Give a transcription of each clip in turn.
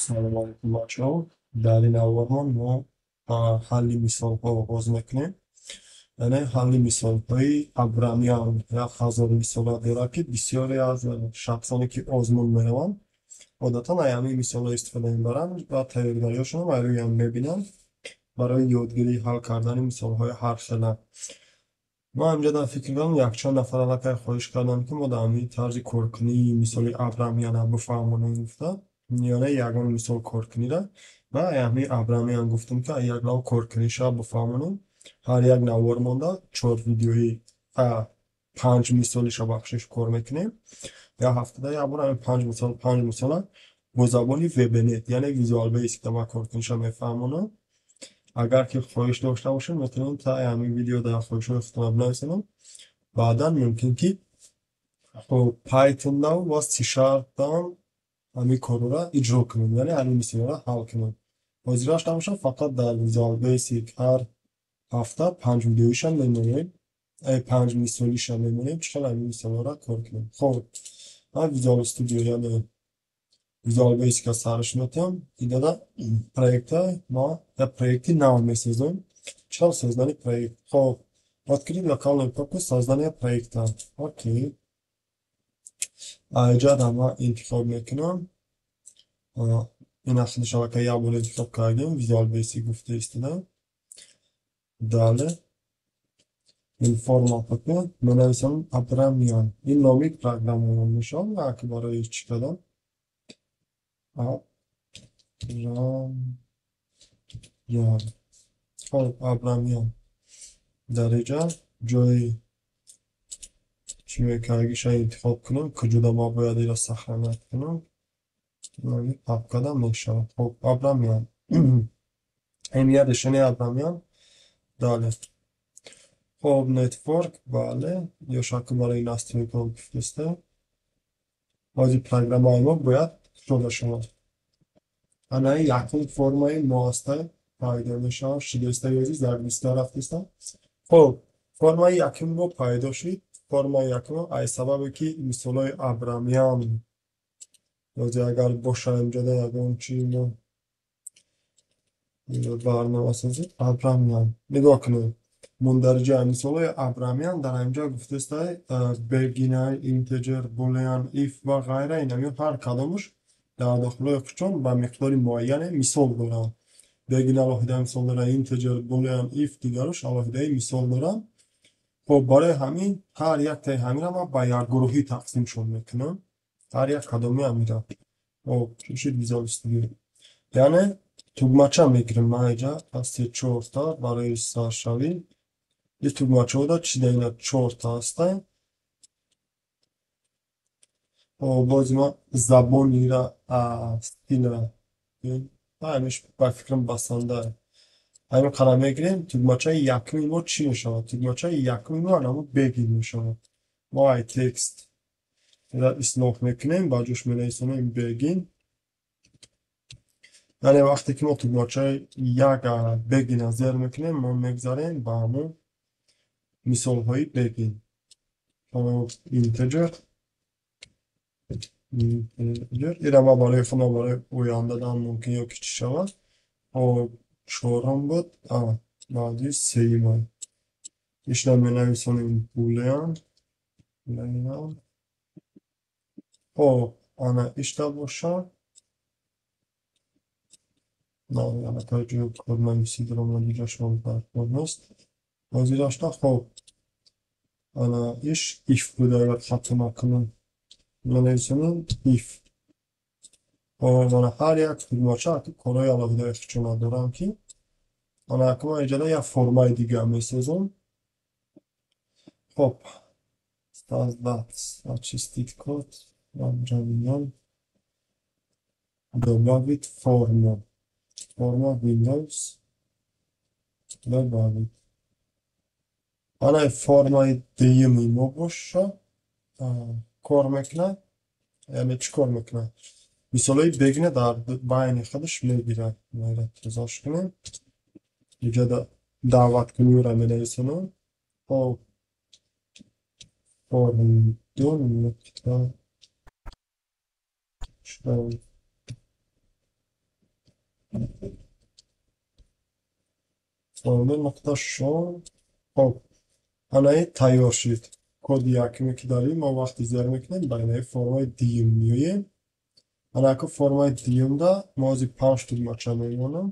Салом алейкум, бачаҳо. Дар ин навормон мо ҳалли мисолҳо оғоз мекунем. Яъне ҳалли мисолҳои Абрамян 1000 мисола дорад, ки бисёре аз шахсоне, ки озмун мераванд, одатан аз ҳамин мисолҳо истифода мебаранд ва тайёргариҳошонро аз рӯи ҳам мебинанд барои ёдгирии ҳал кардани мисолҳои ҳархела. Ман инҷа дар фикр дорам, якчанд нафар аллакай хоҳиш карданд, ки мо дар ҳамин тарзи коркунии мисоли Абрамяна бифаҳмонем гуфта, яъне ягон мисол коркуниро. Ва ҳамин Абрамян гуфтам, ки як нав коркуниша бифаҳмонем. Ҳар як навор монда чор видеои панҷ мисолиша, бахшиш, кор мекунем. Як ҳафтада як бор ҳамин панҷ мисол, панҷ мисола бо забони VB.NET, яъне Visual Basic ман коркуниша мефаҳмонам. Агар ки хоҳиш дошта бошед, метавонед таи ҳамин видео дар хоҳишҳои худтон бинависед. Баъдан мумкин ки хоб Python ва C# ҳамин корро иҷро кунем, яъне ҳамин мисолҳоро ҳал кунем. Ҳозираш набошад, фақат дар Visual Basic ҳар ҳафта панҷ видеоиша мемонем, панҷ мисолиша мемонем, чӣ хел ҳамин мисолҳоро кор кунем. Хоб, ман Visual Studio, яъне Visual Basic сарш метиҳам. Идада проекта ма як проекти нав месозам. Чӣ хел создани проект? Хоб, открыть локальную папку, создание проекта. Окей. Иҷада ман интихоб мекунам. Ин ахли шабака як бор интихоб кардем, Visual Basic гуфта истода. Далее. Ин форма папка менависам Абрамян. Ин номи программаам мешавад, ки барои чӣ кардам? Абрамян. Хоб, Абрамян. Дар инҷа ҷои чӣ мекардагиша интихоб кунам, куҷода ман бояд инро сохранять кунам. Папкада мешавад. Хоб, Абрамян. Ин як решение Абрамян. Далее. Хоб, network, бале, ё шакл барои настройка гуфтеста. Ҳозир программаи мо бояд кушода шавад. Ана якум формаи мо ҳаста, пайдо мешавад, шидеста ёзи загрузка рафтеста. Хоб, формаи якуми мо пайдо шуд. Формаи якум аз сабабе ки мисолҳои Абрамян ҳозир агар боша, инҷода ягон чи мо барномасозӣ Абрамян нигоҳ кунед. Мундариҷаи мисолҳои Абрамян дар инҷа гуфтеста begin, integer, boolean, if ва ғайра. Инамё ҳар кадомаш дар дохилҳои худшон ба миқдори муайяне мисол доранд. Begin алоҳида мисол дорад, integer, boolean, if, дигарош алоҳидаи мисол доранд. Хоб, барои ҳамин ҳар яктаи ҳаминро ман ба якгурӯҳӣ тақсимшон мекунам. Ҳар як кадоми ҳаминро. Хоб, чӣ шуд Visual Studio? Яъне тугмача мегирем ман инҷа се чорта барои саршавӣ. Ин тугмачаҳода чӣ да ина чорта ҳастанд. Хоб, боз ман забонира стилра ҳамиш ба фикрам басанда. Ҳамин қадам мегирем, тугмачаи якуми мо чӣ мешавад? Тугмачаи якуми мо ҳамон begin мешавад. Мо ай текст ислоҳ мекунем, ба ҷош менависонем begin. Яъне вақте ки мо тугмачаи як begin зер мекунем, мо мегзарем ба ҳамон мисолҳои begin. Integer, integer. Ира ман барои худам барои ояндадан мумкин ё ки чӣ шавад. Хоб, чорум буд, баъди сеюма. Ишна менависонем boolean. Boolean. Хоб, ана ишта бошад. На, аллакай ҷои коднависӣ даромад, инҷашон даркор нест. Ҳозирашта, хоб, ана иш if буда, агар хато накунам. Менависонем if. Хоб, ана ҳар як тугмача корҳои алоҳидаи худшона доранд, ки ана акнун инҷода як формаи дига месозам. Хоб, создать, очистить код, Абрамян, добавить форму. Форма Windows, добавить. Ана формаи дуюми мо боша, кор мекунад. Яъне чӣ кор мекунад? Мисолҳои begin дар байни худаш мегирад. Майра тозаш кунем. Инҷода даъваткуниро менависонам. Хоб, форм ду нуқта show. Форма нуқта show. Хоб, анаи тайёр шуд. Коди якуме ки дорем, мо вақти зер мекунем, ба инаи формаи дуюм меоем. Анаку формаи дуюмда мо ҳозир панҷ тугмача мемонам.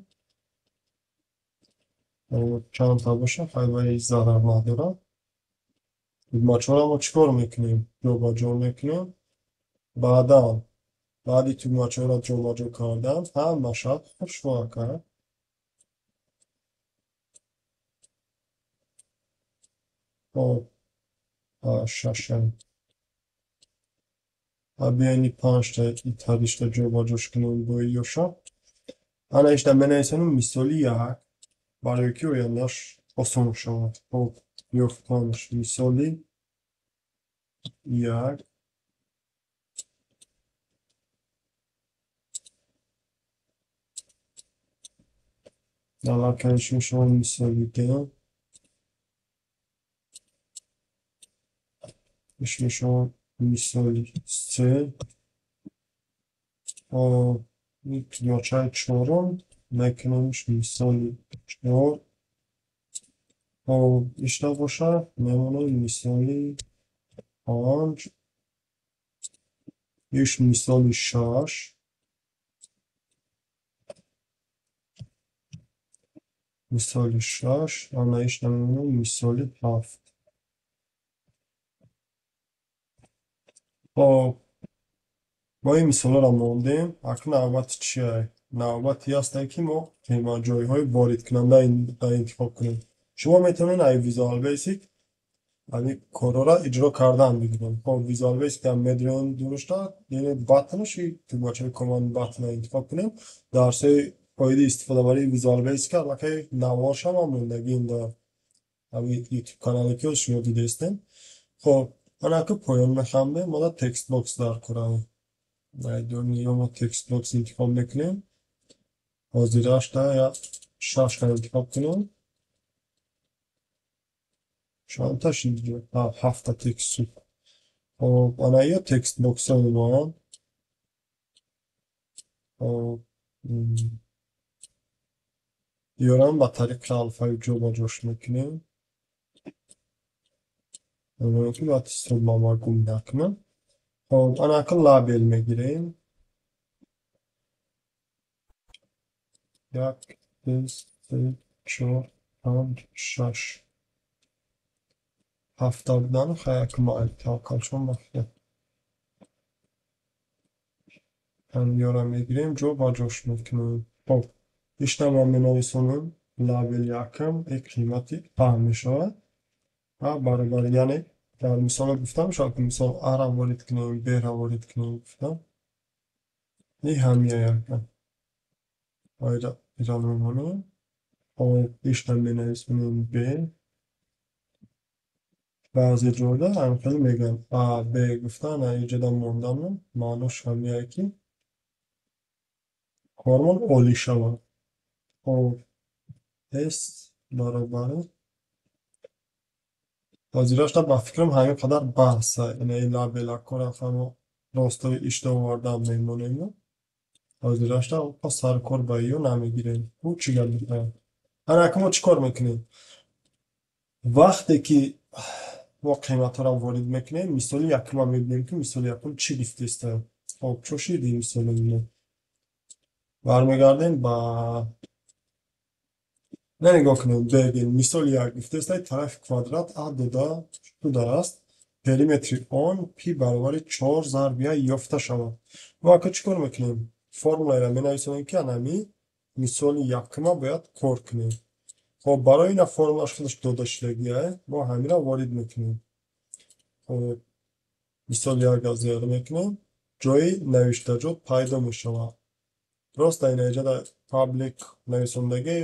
Чандта боша, хайваи зарар надорад. Тугмачаро мо чӣ кор мекунем? Ҷобаҷо мекунем. Баъдан, баъди тугмачаро ҷобаҷо кардан, ҳамаша хушро кард. Хоб, шашам. Биёни панҷта итаришта ҷобаҷош кунем бо ёша. Ана ишта менависонем мисоли як, барои ки ояндаш осон шавад. Хоб, ёфтанаш мисоли як. Аллакайш мешавад мисоли ду. Иш мешавад мисоли се. Тугмачаи чорум мекунемш мисоли чор. Хоб, ишта бошад, мемонем мисоли панҷ. Иш мисоли шаш. Мисоли шаш, ана ишта мемонем мисоли ҳафт. Хоб, мо ин мисолҳоро мондем. Акнун навбати чие? Навбати ҳастае, ки мо қиматҷойҳои воридкунанда интихоб кунем. Шумо метавонед ай Visual Basic ҳамин корҳоро иҷро кардан бигирем. Хоб, Visual Basic ҳам медиҳем дурушта, яъне button-ш тугмачаи command button-ро интихоб кунем. Дарсҳои оиди истифодабарии Visual Basic аллакай наворшам ҳам мондагием дар ҳамин YouTube канале, ки шумо дидаистем. Хоб, анаку поён механдем, мо дар text box дар кораем. Ё мо text box интихоб мекунем. Ҳозирашда я шашта интихоб кунем. Чандта шуд? Ҳафта текст шуд. Хоб, ана ё text box-ҳои мо. Хоб, ёрам ба тариқи алфавит ҷобаҷош мекунем. Ки бояд ҳисобмама гум накунам. Хоб, ана акн лабел мегирем. Як, ду, се, чор, панҷ, шаш. Ҳафта будан, хай як майл таваккалшон бахта. Ҳамёра мегирем, ҷобаҷош мекунем. Хоб, ишта ман менависонам лабел якам, э қимати А мешавад. А баробар, яъне дар мисоло гуфтам, шояд мисол А-ра ворид кунем, Б-ра ворид кунем гуфтам. И ҳамия якам. Ира мемонем. Хоб, ишта менависонем Б. Баъзе ҷода ҳамхеле мегӯянд А, Б гуфтан, иҷода мондану маънош ҳамияе, ки кормон олӣ шавад. Хоб, S баробари ҳозирашда ба фикрам ҳамин қадар баҳса. Инаи лабелакҳоро ҳамо ростои ишта овардан мемонем. Ҳозирашда пас сари кор ба ё намегирем. Ӯ чӣ гап мехоҳад? Ана акн мо чӣ кор мекунем? Вақте ки мо қиматҳоро ворид мекунем, мисоли якума мебинем, ки мисоли якум чӣ гуфтааст. Хоб, чо шуд ин мисоли мо? Бармегардем ба не нигоҳ кунем, бегин мисоли як гуфтааст, тарафи квадрат А дода шудааст. Периметри он пи баробари 4 зарби А ёфта шавад. Мо акн чӣ кор мекунем? Формулаеро менависонем, ки анами мисоли якума бояд кор кунем. Хоб, барои ина формулаш худаш дода шудагиа, мо ҳаминро ворид мекунем. Хоб, мисоли як зиёда мекунем, ҷои навиштаҷот пайдо мешавад. Просто ина иҷода public нависондагӣ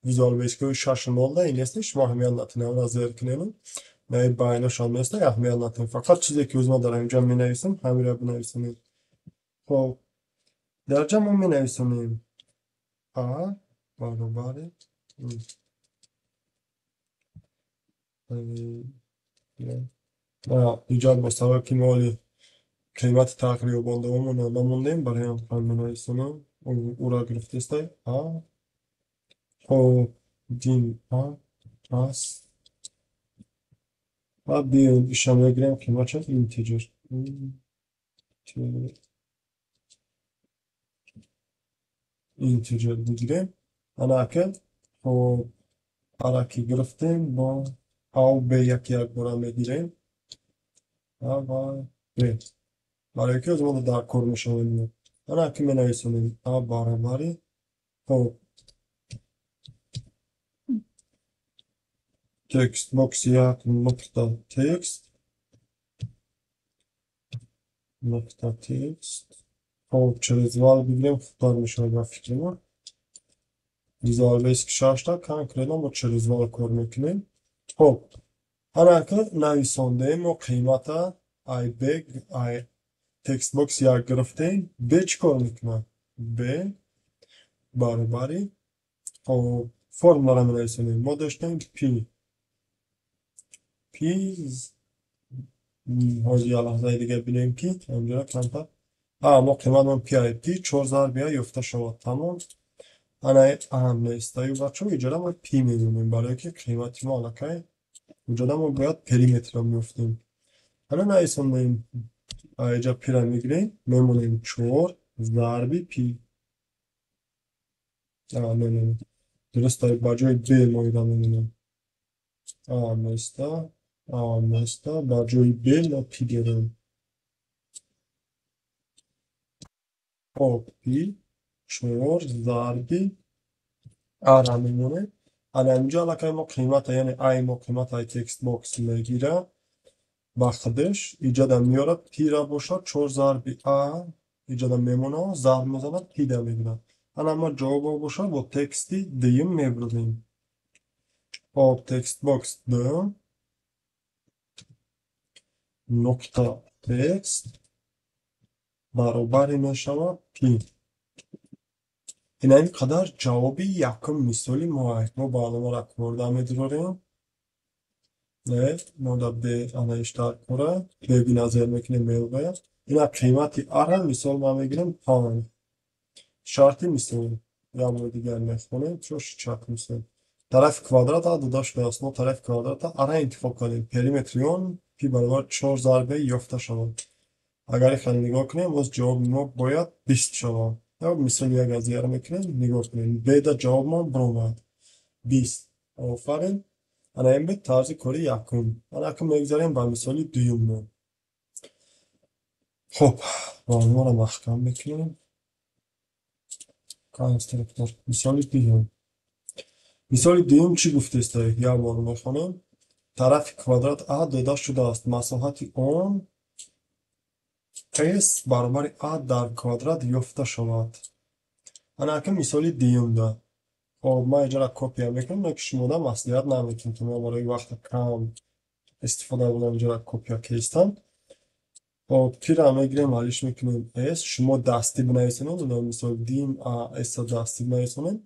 Visual Basic-ҳои 6.0 да ин нест, шумо аҳамият натиҳед, ҳамро зер кунед. На байнашам нест, аҳамият натиҳед. Фақат чизе ки ӯзма дар ҳаминҷо менависам, ҳаминро бинависонед. Хоб, дар ҷа мо менависонем А баробари иҷод бо сабаб ки мо оли қимати тағйирёбандаҳомонро намондем, барои ҳам менависонам. Ура гирифтестай А. Хоб, Dim A аст ва биёем иша мегирем қиматша integer. Integer бигирем. Ана ака хоб ара ки гирифтем бо А ва Б як як бора мегирем. А ва Б. Барои ки мо дар кор мешавем. Ана аки менависонем А баробари хоб text box як нуқта text нуқта text. Хоб через val бигирем хубтар мешавад ба фикри мо. Visual Basic 6 конкретно мо через val кор мекунем. Хоб ана ака нависондем мо қимата ай б ай text box як гирифтем. Б чӣ кор мекунад? Б баробари хоб формуларо менависонем. Мо доштем p p ҳозир як лаҳзаи дига бинем ки инҷо камтар мо қиматмон p ай p 4 зарби а ёфта шавад. Тамом. Ана а нестаю бачаҳо иҷода мо p мемонем барое ки қимати мо аллакай иҷода мо бояд периметрро меёфтем. Ана нависондем иҷа p-ро мегирем мемонем 4 зарби p. Не, дуруст ба ҷои b мо ира мемонем. А неста, А неста, ба ҷои b мо p дорем. Хоб p 4 зарби А-ра мемонем. Ана инҷо аллакай мо қимата, яъне А-и мо қимата ай text box мегира ба худаш иҷода меорад p-ра бошад 4 зарби А иҷода мемонад, зарб мезанад p-да мегирад. Ана мо ҷавобо бошад бо тексти дуюм мебурдем. Хоб text box 2 нуқта text баробари мешавад p. Ина ин қадар ҷавоби якум мисоли мо. Мо барномаро корда медурорем. Не, мо дар б анаиш дар кора б биназар мекунем меояд. Ина қимати а-ра мисол ман мегирем 5. Шарти мисол як бори дигар мехонем, чош чак мисол. Тарафи квадрат а дода шудааст. Мо тарафи квадрата а-ра интихоб кардем. Периметри он пи баробар 4 зарби ёфта шавад. Агар хеле нигоҳ кунем, боз ҷавоби мо бояд 20 шавад. Як мисоли як аз дигар мекунем, нигоҳ кунем. Б-да ҷавобмон баромад 20. Офарин. Ана ин буд тарзи кори якум. Ана акнун мегузарем ба мисоли дуюммон. Хоб, барномаро маҳкам мекунем. Конструктор. Мисоли дуюм. Мисоли дуюм чӣ гуфтест? Як бор мехонем. Тарафи квадрат А дода шудааст. Масоҳати он S баробари А дар квадрат ёфта шавад. Ана акнун мисоли дуюмда. Хоб, ман иҷора копия мекунам, лекин шумода маслиҳат наметиҳам, ки ман барои вақти кам истифода бурдам иҷора копия кестам. Хоб, p-ро мегирем, ҳаллиш мекунем S. Шумо дастӣ бинависонед, мисол дим А S-ро дастӣ бинависонед.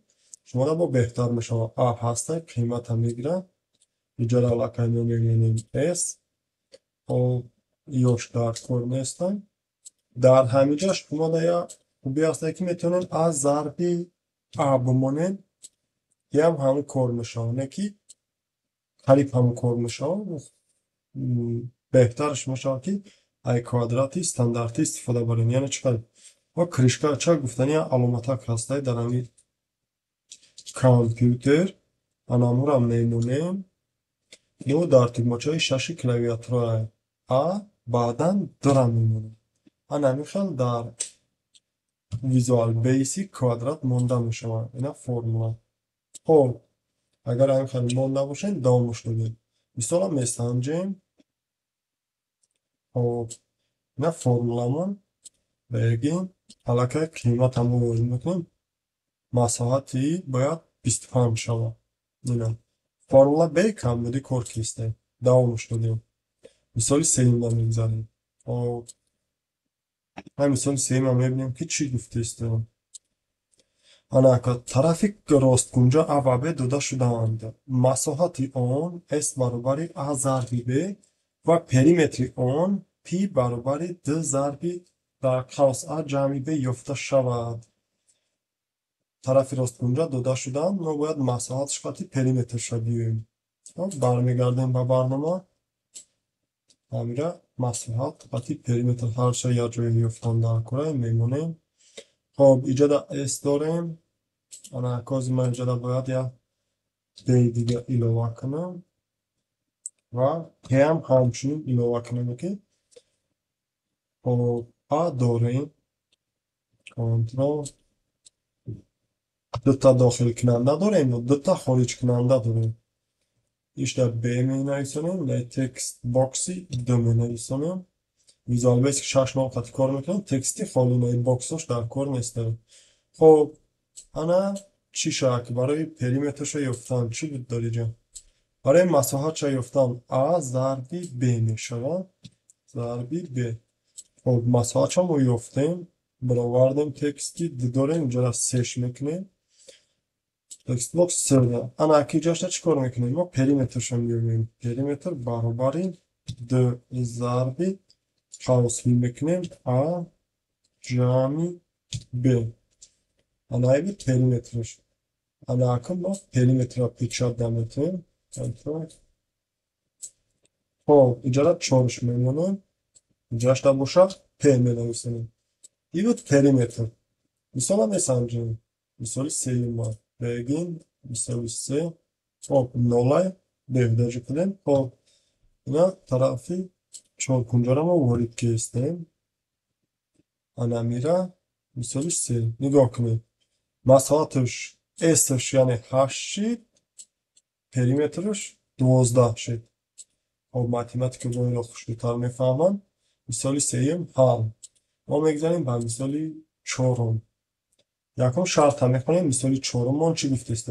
Шумода бо беҳтар мешавад. А ҳаста, қимата мегирад. Иҷора аллакай мо мемонем S. Хоб, ёш дар кор нестам. Дар ҳамин ҷо шумо як хубӣ ҳаста ки метавонед А зарби А бимонед. Ям ҳамон кор мешавад, не ки қариб ҳамон кор мешавад. Беҳтараш мешавад ки ай квадрати стандартӣ истифода барем. Яъне чӣ қадр? Мо крышка ча гуфтани аломатак ҳастай дар ҳамин компютер. Анамура мемонем. Ё дар тугмачаи шаши клавиатура А, баъдан д-ра мемонем. Ана ҳамин хел дар Visual Basic квадрат монда мешавад. Ина формула. Хоб, агар ҳамин хел монда бошем, давомаш додем. Мисолам месанҷем. Хоб, ина формуламон. Бегин, аллакай қиматамро ворид мекунем. Масоҳати бояд 25 шавад. Ина формула б камбуди кор кистем. Давомаш додем. Мисоли сеюмда мегузарем. Хоб, ҳам мисоли сеюмам мебинем ки чӣ гуфтест. Ана ака тарафи росткунҷа А ва Б дода шудаанд. Масоҳати он S баробари А зарби Б ва периметри он P баробари D зарби дар қавс А ҷамъи Б ёфта шавад. Тарафи росткунҷа дода шудаанд. Мо бояд масоҳатш қати периметрша биёем. Бармегардем ба барнома. Ҳамира масоҳат қати периметр ҳарша як ҷое ёфтан дар кора мемонем. Хоб, иҷода S дорем. Ана кози ман иҷода бояд як D дига илова кунам ва P ҳам ҳамчунин илова кунем, ки хоб, A дорем. Контрол дута дохилкунанда дорем ва дута хориҷкунанда дорем. Ишда B менависонем, дар text box и D менависонем. Visual Basic 6.0 қати кор мекунем, тексти холинаи боксош дар кор нест. Хоб, ана чӣ шавад ки барои периметрша ёфтан чӣ буд дар иҷа? Барои масоҳатша ёфтан A зарби B мешавад. Зарби B. Хоб, масоҳатша мо ёфтем, баровардем, тексти D дорем, инҷоро сеш мекунем. Text box C. Ана аки иҷошта чӣ кор мекунем? Мо периметрша меёбем. Периметр баробари D зарби қавс мекунем A ҷамъи B. Ана айби периметрш. Ана акун мо периметрро печать наметавем. Хоб, иҷора чорш мемонем. Иҷошта бошад P менависонем. Ин буд периметр. Мисола месанҷем. Мисоли сеюма. Begin, мисоли се. Хоб, нолай беҳдаҷа кунем. Хоб, ина тарафи чоркунҷаро мо ворид кестем. Ана мира мисоли се. Нигоҳ кунед. Масоҳаташ S-ш яъне 8 шид, периметрш 12 шид. Хоб, математика бо инро хушрӯтар мефаҳманд. Мисоли сеюм ҳал. Мо мегзарем ба мисоли чорум. Якум шарта мехонем. Мисоли чоруммон чӣ гуфтест?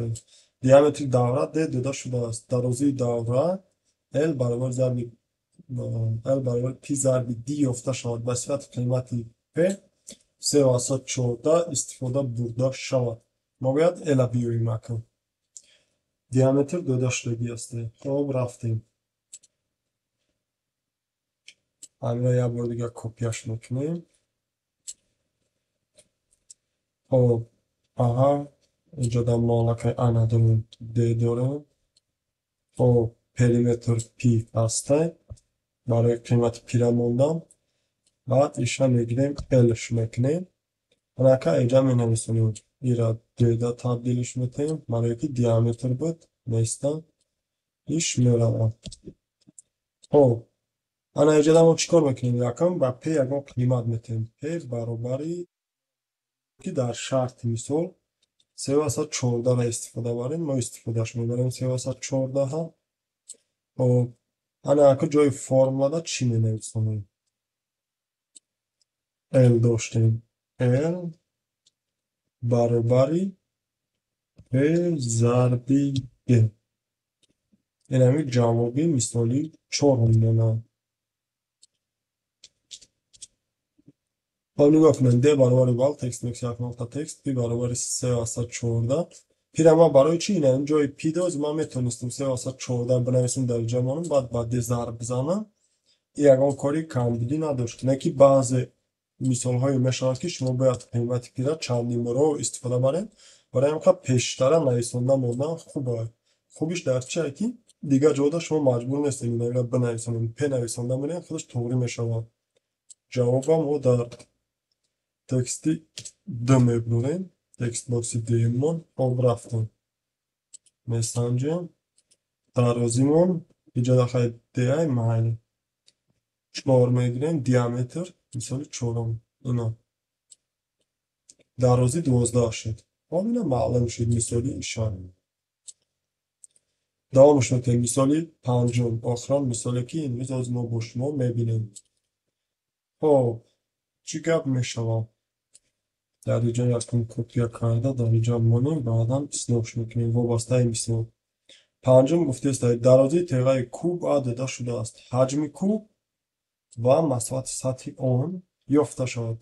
Диаметри давра D дода шудааст. Дарозии давра L баробар зарби L баробар пи зарби D ёфта шавад. Ба сифати қимати P 3,14 истифода бурда шавад. Мо бояд L-а биёем акн. Диаметр дода шудагӣ аст. Хоб, рафтем. Ҳамина як бор дигар копияш мекунем. Хоб, А иҷода мо аллакай А надорем, D дорем. Хоб, периметр P ҳастай. Барои қимати P-ра мондан. Баъд иша мегирем, L-ш мекунем. Анака иҷа менависонем. Ира D-да табдилш метаҳем. Барое ки диаметр буд, неста. Иш меравад. Хоб, ана иҷода мо чӣ кор мекунем? Якум ба P ягон қимат метаҳем. P баробари ки дар шарти мисол 3,14-ро истифода барем, мо истифодаш мебарем 3,14. Хоб, ана ака ҷои формулада чӣ менависонем? L доштем. L баробари P зарби D. Ин ҳамин ҷавоби мисоли чорум монад. Хоб, нигоҳ кунед, D баробари бал text box як нуқта text, P баробари 3,14. P-ра ман барои чӣ? Ин ҳамин ҷои P доз ман метавонистам 3,14 бинависам дар ҷа монам, баъд ба D зарб бизанам. Ин ягон кори камбудӣ надошт. Не ки баъзе мисолҳое мешавад, ки шумо бояд қимати P-ра чандин бора истифода баред. Барои ҳамин қадр пештара нависонда мондан хуб аст. Хубиш дар чие ки дигар ҷода шумо маҷбур нестед инро бинависонед. P нависонда монед, худаш тоғрӣ мешавад. Ҷавобам мо дар тексти D мебурем. Text box и D-мон. Хоб, рафтем. Месанҷем. Дарозимон иҷода хай D-ай майли. 4 мегирем, диаметр мисоли чорум. Ина. Дарозӣ 12 шуд. Хоб, ина маълум шуд мисоли ишора. Давомаш мекунем мисоли панҷум. Охирон мисоле ки имрӯз оз мо бо шумо мебинем. Хоб, чӣ гап мешавад? Дар иҷо якум копия карда, дар иҷо монем, баъдан ислоҳш мекунем вобастаи мисол. Панҷум гуфтааст, дарозии теғаи куб А дода шудааст. Ҳаҷми куб ва масоҳати сатҳи он ёфта шавад.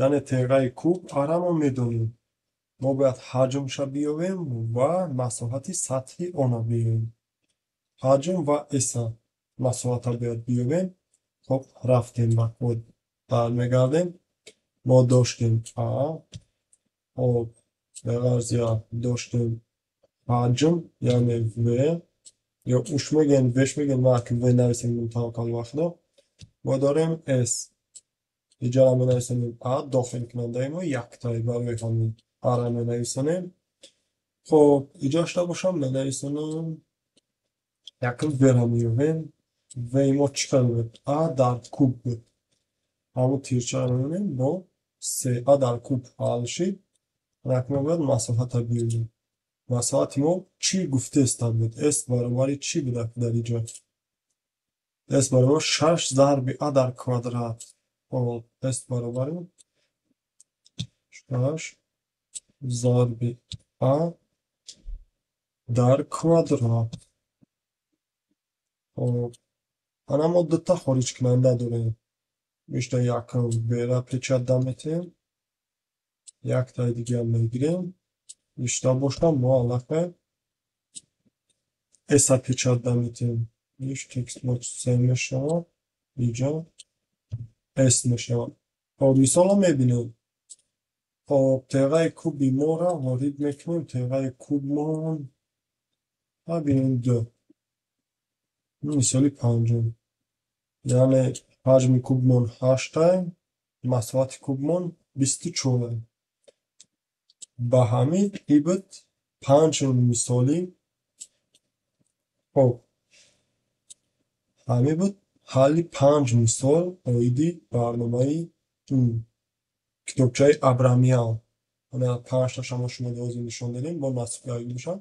Яъне теғаи куб А-ра мо медонем. Мо бояд ҳаҷмша биёбем ва масоҳати сатҳи онро биёбем. Ҳаҷм ва S-а масоҳатро бояд биёбем. Хоб, рафтем ба код бармегардем. Мо доштем А, хоб, Дар доштем ҳаҷм, яъне В, ё уш мегӯем, вш мегӯем, ма ки В нависем, таваккал ба Худо. Мо дорем С. Иҷара менависонем А, дохилкунандаи мо яктаи, барои ҳамин А-ра менависонем. Хоб, иҷо шуда бошам, менависонам, якум В-ра меёбем. В-и мо чӣ қадр буд? А дар куб буд. Ҳамон тирчаро мемонем бо се, А дар куб ҳал шид. Акнун бояд масоҳата биёбем. Масоҳати мо чӣ гуфтеста буд? С баробари чӣ буда дар иҷо? С баробар шаш зарби А дар квадрат. Хоб, С баробари шаш зарби А дар квадрат. Хоб, ана мо дута хориҷкунанда дорем. Ишта якум В-ра печать метиҳем, яктаи дигар мегирем. Ишта бошам, мо аллакай С-а печать метиҳем. Иш textbox се мешавад, иҷо С мешавад. Хоб, мисолро мебинем. Хоб, теғаи куби моро ворид мекунем. Теғаи кубмон бинем, ду. Мисоли панҷум. Яъне ҳаҷми кубмон ҳаштай, масоҳати кубмон 24-ай. Ба ҳамин ибд панҷ мисоли. Хоб, ҳамин буд ҳалли панҷ мисол оиди барномаи китобчаи Абрамян. Ана панҷташа мо шумо ҳозир нишон додем, бо насиб бошад,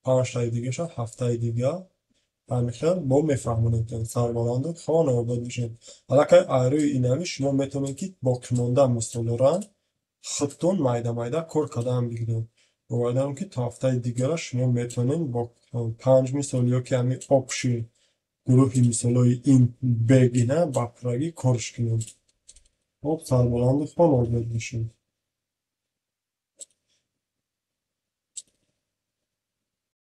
панҷтаи дигаша ҳафтаи дига ҳамин хел мо мефаҳмонем. Сарбаланду хонавода бошед. Аллакай рӯи ин ҳамин шумо метавонед, ки боқимонда мисолҳоро худтон майда-майда кор кардан бигиред. Бовар дорам, ки то ҳафтаи дигара шумо метавонед бо панҷ мисол ё ки ҳамин общий гурӯҳи мисолҳои ин бегина ба пуррагӣ корш кунед. Хоб, сарбаланду хонавода бошед.